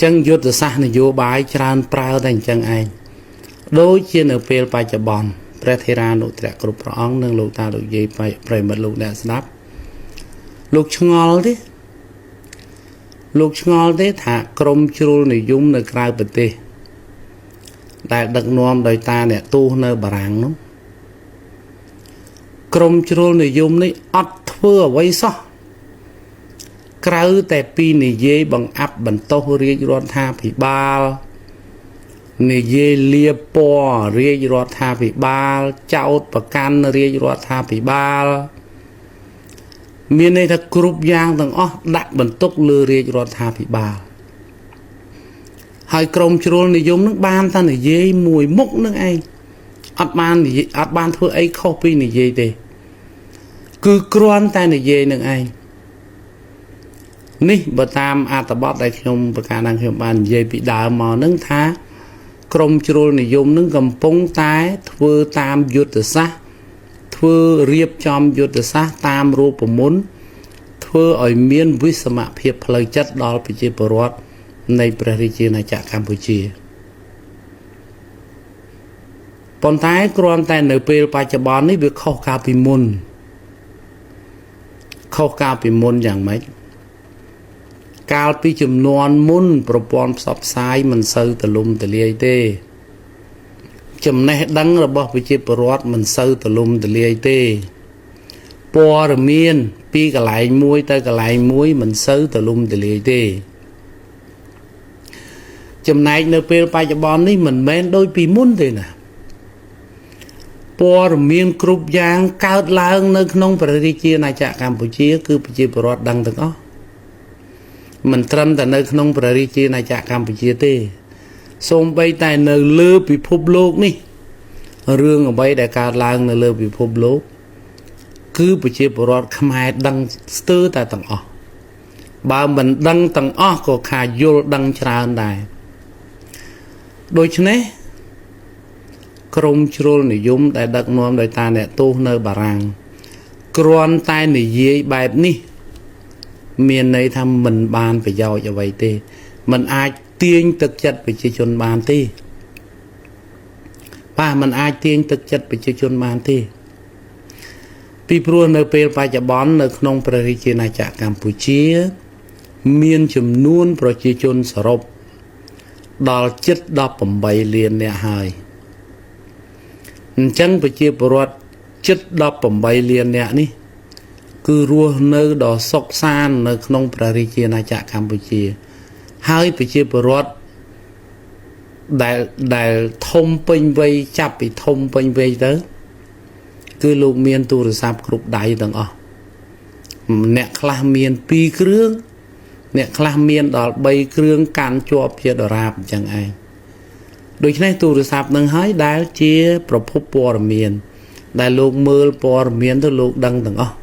ចឹងយុទ្ធសាស្ត្រនយោបាយច្រើនប្រើតែអញ្ចឹងឯងដូចជានៅពេលបច្ចុប្បន្នព្រះថេរានុថរៈគ្រប់ព្រះអង្គនិងលោកតាលោកយាយប្រិយមិត្តលោកអ្នកស្ដាប់លោកឆ្ងល់ទេលោកឆ្ងល់ទេថាក្រមជ្រុលនិយមនៅក្រៅប្រទេសដែលដឹកនាំដោយតាអ្នកទូសនៅបារាំងនោះក្រមជ្រុលនិយមនេះអត់ធ្វើអ្វីសោះក្រៅតែពីនិយាយបង្អាប់បន្ទោសរាជរដ្ឋាភិបាលនិយាយលាបពណ៌រាជរដ្ឋាភិបាលចោតប្រកាន់រាជរដ្ឋាភិបាលមានន័យថាគ្រប់យ៉ាងទាំងអស់ដាក់បន្ទុកលើរាជរដ្ឋាភិបាលហើយក្រមជ្រុលនិយមនឹងបានតែនិយាយមួយមុខនឹងឯងអត់បាននិយាយអត់បានធ្វើអីខុសពីនិយាយទេគឺគ្រាន់តែនិយាយនឹងឯងនេះបើតាមអត្ថបទដែលខ្ញុំប្រកាសនឹងខ្ញុំបាននិយាយពីដើមមកនឹងថាក្រមជ្រុលនិយមនឹងកំពុងតែធ្វើតាមយុទ្ធសាស្ត្រធ្វើរៀបចំយុទ្ធសាស្ត្រតាមរូបមន្តធ្វើឲ្យមានវិសមភាពផ្លូវចិត្តដល់ប្រជាពលរដ្ឋនៃព្រះរាជាណាចក្រកម្ពុជាប៉ុន្តែគ្រាន់តែនៅពេលបច្ចុប្បន្ននេះវាខុសកាលពីមុនខុសកាលពីមុនយ៉ាងម៉េចកាលពីចំនួនមុនប្រព័ន្ធផ្សព្វផ្សាយមិនសូវទូលំទូលាយទេចំណេះដឹងរបស់ប្រជាពលរដ្ឋមិនសូវទូលំទូលាយទេព័ត៌មានពីកន្លែងមួយទៅកន្លែងមួយមិនសូវទូលំទូលាយទេចំណែកនៅពេលបច្ចុប្បន្ននេះមិនមែនដូចពីមុនទេណាព័ត៌មានគ្រប់យ៉ាងកើតឡើងនៅក្នុងព្រះរាជាណាចក្រកម្ពុជាគឺប្រជាពលរដ្ឋដឹងទាំងអស់មិនត្រឹមតែនៅក្នុងព្រះរាជាណាចក្រកម្ពុជាទេសូម្បីតែនៅលើពិភពលោកនេះរឿងអ្វីដែលកើតឡើងនៅលើពិភពលោកគឺប្រជាពលរដ្ឋខ្មែរដឹងស្ទើរតែទាំងអស់បើមិនដឹងទាំងអស់ក៏ខាយល់ដឹងច្រើនដែរដូច្នេះក្រមជ្រុលនិយមដែលដឹកនាំដោយតាអ្នកទោសនៅបារាំងគ្រាន់តែនិយាយបែបនេះមានន័យថាមិនបានប្រយោជន៍អ្វីទេមិនអាចទាញទឹកចិត្តប្រជាជនបានទេបាទមិនអាចទាញទឹកចិត្តប្រជាជនបានទេពីព្រោះនៅពេលបច្ចុប្បន្ននៅក្នុងព្រះរាជាណាចក្រកម្ពុជាមានចំនួនប្រជាជនសរុបដល់ជិត18លាននាក់ហើយអញ្ចឹងប្រជាពលរដ្ឋជិត18លាននាក់នេះគឺរស់នៅដ៏សុខសាន្តនៅក្នុងព្រះរាជាណាចក្រកម្ពុជាហើយប្រជាពលរដ្ឋដែលធំពេញវ័យចាប់ពីធំពេញវ័យទៅគឺលោកមានទូរស័ព្ទគ្រប់ដៃទាំងអស់អ្នកខ្លះមាន2គ្រឿងអ្នកខ្លះមានដល់3គ្រឿងកាន់ជាប់ជាដរាបអញ្ចឹងឯងដូច្នេះទូរស័ព្ទនឹងហើយដែលជាប្រភពព័ត៌មានដែលលោកមើលព័ត៌មានទៅលោកដឹងទាំងអស់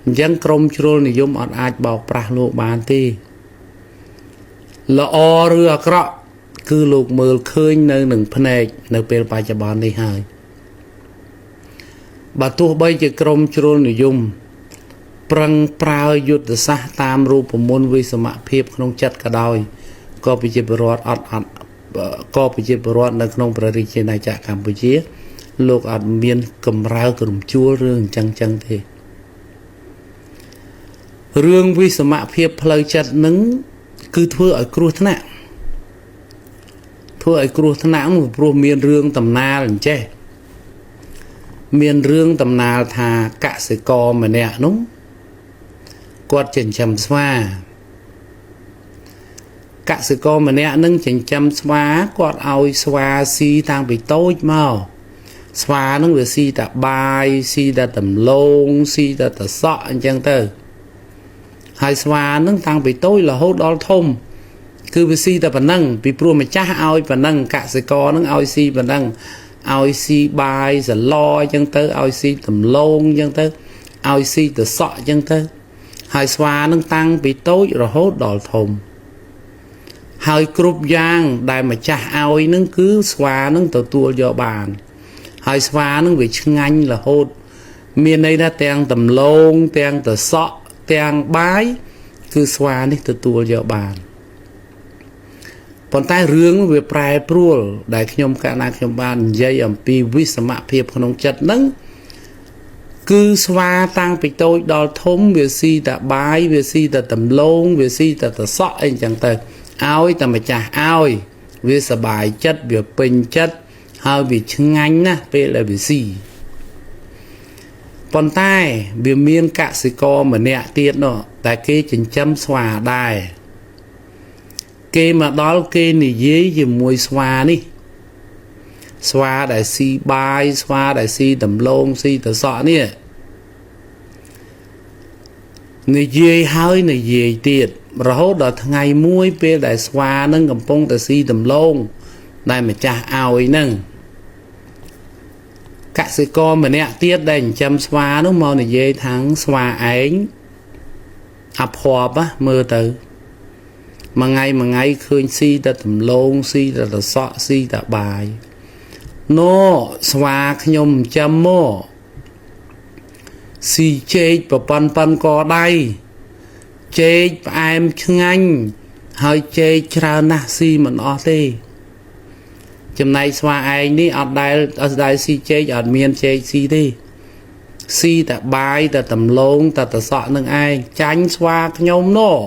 អញ្ចឹងក្រមជ្រុលនិយមអត់អាចបោកប្រាស់លោកបានទេល្អឬអាក្រក់គឺលោកមើលឃើញនៅនឹងភ្នែកនៅពេលបច្ចុប្បន្ននេះហើយបើទោះបីជាក្រមជ្រុលនិយមប្រឹងប្រើយុទ្ធសាស្ត្រតាមរូបមន្តវិសមភាពក្នុងចិត្តក៏ដោយក៏ប្រជាពលរដ្ឋអត់អត់ក៏ប្រជាពលរដ្ឋនៅក្នុងព្រះរាជាណាចក្រកម្ពុជាលោកអត់មានកម្រើក្រំជួលរឿងអញ្ចឹងទេរឿងវិសមភាពផ្លូវចិត្តនឹងគឺធ្វើឲ្យគ្រោះថ្នាក់ធ្វើឲ្យគ្រោះថ្នាក់នោះព្រោះមានរឿងតំណាលអញ្ចេះមានរឿងតំណាលថាកសិករម្នាក់នោះគាត់ចិញ្ចឹមស្វាកសិករម្នាក់នឹងចិញ្ចឹមស្វាគាត់ឲ្យស្វាស៊ីតាំងពីតូចមកស្វានឹងវាស៊ីតែបាយស៊ីតែដំឡូងស៊ីតែតសក់អញ្ចឹងទៅហើយស្វានឹងតាំងពីតូចរហូតដល់ធំគឺវាស៊ីតែប៉ុណ្ណឹងពីព្រោះម្ចាស់ឲ្យប៉ុណ្ណឹងកសិករនឹងឲ្យស៊ីប៉ុណ្ណឹងឲ្យស៊ីបាយសឡអញ្ចឹងទៅឲ្យស៊ីដំឡូងអញ្ចឹងទៅឲ្យស៊ីតសក់អញ្ចឹងទៅហើយស្វានឹងតាំងពីតូចរហូតដល់ធំហើយគ្រប់យ៉ាងដែលម្ចាស់ឲ្យនឹងគឺស្វានឹងទទួលយកបានហើយស្វានឹងវាឆ្ងាញ់រហូតមានន័យថាទាំងដំឡូងទាំងតសក់ទាំងបាយគឺស្វានេះទទួលយកបាន ប៉ុន្តែរឿងវាប្រែប្រួល ដែលខ្ញុំកាលណាខ្ញុំបាននិយាយអំពីវិសមភាពក្នុងចិត្តហ្នឹងគឺស្វាតាំងពីតូចដល់ធំវាស៊ីតែបាយវាស៊ីតែដំឡូងវាស៊ីតែតសក់អីចឹងទៅឲ្យតែម្ចាស់ឲ្យវាសបាយចិត្តវាពេញចិត្តហើយវាឆ្ងាញ់ណាស់ពេលដែលវាស៊ីប៉ុន្តែវាមានកសិករម្នាក់ទៀតនោះតែគេចិញ្ចឹមស្វាដែរគេមកដល់គេនិយាយជាមួយស្វានេះស្វាដែលស៊ីបាយស្វាដែលស៊ីដំឡូងស៊ីតសក់នេះនិយាយហើយនិយាយទៀតរហូតដល់ថ្ងៃមួយពេលដែលស្វានឹងកំពុងតែស៊ីដំឡូងដែលម្ចាស់ឲ្យនឹងកសិករម្នាក់ទៀតដែលចិញ្ចឹមស្វានោះមកនិយាយថាងស្វាឯងអភ័ព្វមើលទៅមួយថ្ងៃមួយថ្ងៃឃើញស៊ីតែដំឡូងស៊ីតែតសក់ស៊ីតែបាយណូស្វាខ្ញុំចិញ្ចឹមមកស៊ីចេកប្រប៉ុនប៉ុនកដៃចេកផ្អែមឆ្ងាញ់ហើយចេកច្រើនណាស់ស៊ីមិនអស់ទេចំណែកស្វាឯងនេះអត់ដែលអត់ដែលស៊ីចេកអត់មានចេកស៊ីទេស៊ីតែបាយតែដំឡូងតែតសក់នឹងឯងចាញ់ស្វាខ្ញុំនោះ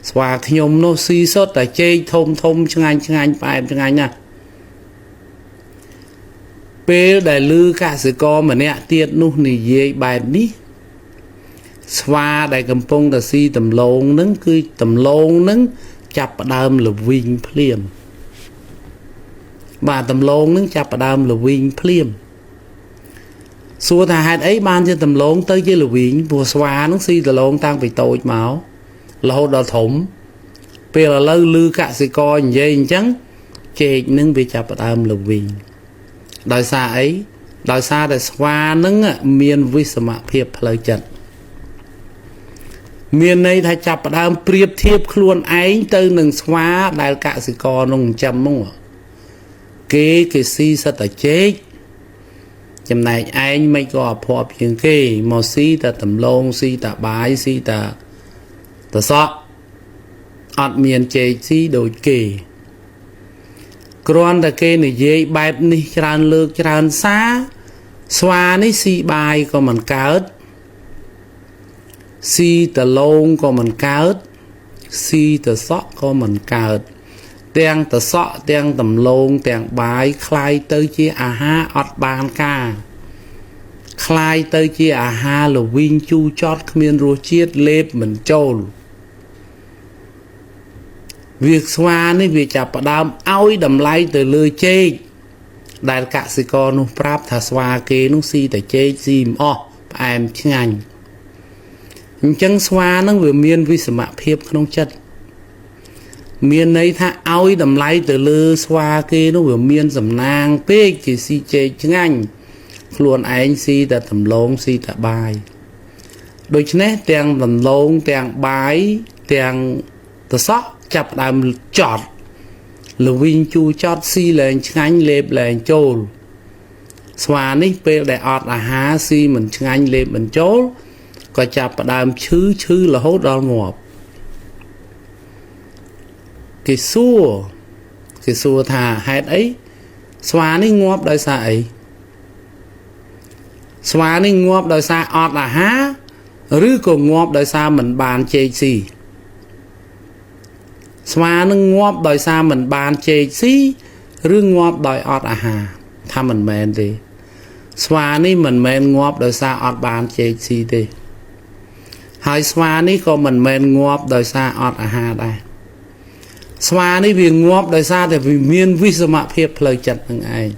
ស្វាខ្ញុំនោះស៊ីសុទ្ធតែចេកធំធំឆ្ងាញ់ឆ្ងាញ់ផ្អែមឆ្ងាញ់ណាស់ពេលដែលឮកសិករម្នាក់ទៀតនោះនិយាយបែបនេះស្វាដែលកំពុងតែស៊ីដំឡូងនឹងគឺដំឡូងនឹងចាប់ផ្ដើមល្វីងភ្លាមបាទដំឡូងនឹងចាប់ផ្ដើមល្វីងភ្លាមសួរថាហេតុអីបានជាដំឡូងទៅជាល្វីងព្រោះស្វានឹងស៊ីដំឡូងតាំងពីតូចមករហូតដល់ធំពេលឥឡូវឮកសិករនិយាយអញ្ចឹងចេកនឹងវាចាប់ផ្ដើមល្វីងដោយសារអីដោយសារតែស្វានឹងមានវិសមភាពផ្លូវចិត្តមានន័យថាចាប់ផ្ដើមប្រៀបធៀបខ្លួនឯងទៅនឹងស្វាដែលកសិករនោះចិញ្ចឹមមកគេស៊ីសត្វតែចេកចំណែកឯងមិនក៏អភ័ព្វជាងគេមកស៊ីតែដំឡូងស៊ីតែបាយស៊ីតែតសក់អត់មានចេកស៊ីដូចគេគ្រាន់តែគេនិយាយបែបនេះច្រើនលើកច្រើនសារស្វានេះស៊ីបាយក៏មិនកើតស៊ីតឡូងក៏មិនកើតស៊ីតសក់ក៏មិនកើតទាំងតសក់ទាំងដំឡូងទាំងបាយคล้ายទៅជាអាហារអត់បានការคล้ายទៅជាអាហារល្វីងជូរចត់គ្មានរសជាតិលេបមិនចូលវាស្វានេះវាចាប់ផ្ដើមឲ្យតម្លៃទៅលើចេកដែលកសិករនោះប្រាប់ថាស្វាគេនោះស៊ីតែចេកស៊ីមិនអស់ផ្អែមឆ្ងាញ់អញ្ចឹងស្វានឹងវាមានវិសមភាពក្នុងចិត្តមានន័យថាឲ្យតម្លៃទៅលើស្វាគេនោះវាមានសំណាងពេកគេស៊ីចេកឆ្ងាញ់ខ្លួនឯងស៊ីតែដំឡូងស៊ីតែបាយដូច្នេះទាំងដំឡូងទាំងបាយទាំងតសក់ចាប់ដើមចត់ល្វីងជូរចត់ស៊ីលែងឆ្ងាញ់លេបលែងចូលស្វានេះពេលដែលអត់អាហារស៊ីមិនឆ្ងាញ់លេបមិនចូលក៏ចាប់ផ្ដើមឈឺឈឺរហូតដល់ងាប់គេសួរគេសួរថាហេតុអីស្វានេះងាប់ដោយសារអីស្វានេះងាប់ដោយសារអត់អាហារឬក៏ងាប់ដោយសារមិនបានចេកស៊ីស្វានឹងងាប់ដោយសារមិនបានចេកស៊ីឬងាប់ដោយអត់អាហារថាមិនមែនទេស្វានេះមិនមែនងាប់ដោយសារអត់បានចេកស៊ីទេហើយស្វានេះក៏មិនមែនងាប់ដោយសារអត់អាហារដែរស្វានេះវាងាប់ដោយសារតែវាមានវិសមភាពផ្លូវចិត្តនឹងឯង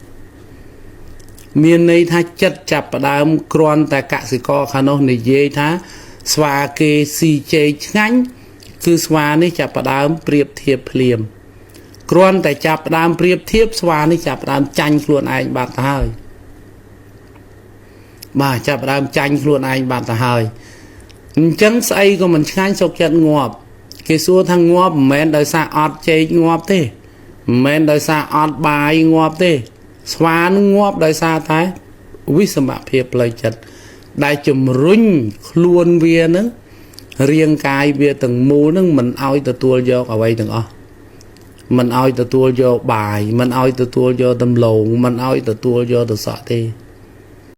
មានន័យថាចិត្តចាប់ផ្ដើមគ្រាន់តែកសិករខាងនោះនិយាយថាស្វាគេស៊ីចេកឆ្ងាញ់គឺស្វានេះចាប់ផ្ដើមប្រៀបធៀបភ្លាមគ្រាន់តែចាប់ផ្ដើមប្រៀបធៀបស្វានេះចាប់ផ្ដើមចាញ់ខ្លួនឯងបាត់ទៅហើយបាទចាប់ផ្ដើមចាញ់ខ្លួនឯងបាត់ទៅហើយអញ្ចឹងស្អីក៏មិនឆ្ងាញ់សុកចិត្តងាប់គេសួរថាងាប់មិនមែនដោយសារអត់ចេកងាប់ទេមិនមែនដោយសារអត់បាយងាប់ទេស្វានឹងងាប់ដោយសារតែវិសមភាពផ្លូវចិត្តដែលជំរុញខ្លួនវានឹងរាងកាយវាទាំងមូលនឹងមិនឲ្យទទួលយកអ្វីទាំងអស់ មិនឲ្យទទួលយកបាយមិនឲ្យទទួលយកដំឡូងមិនឲ្យទទួលយកតសក់ទេ។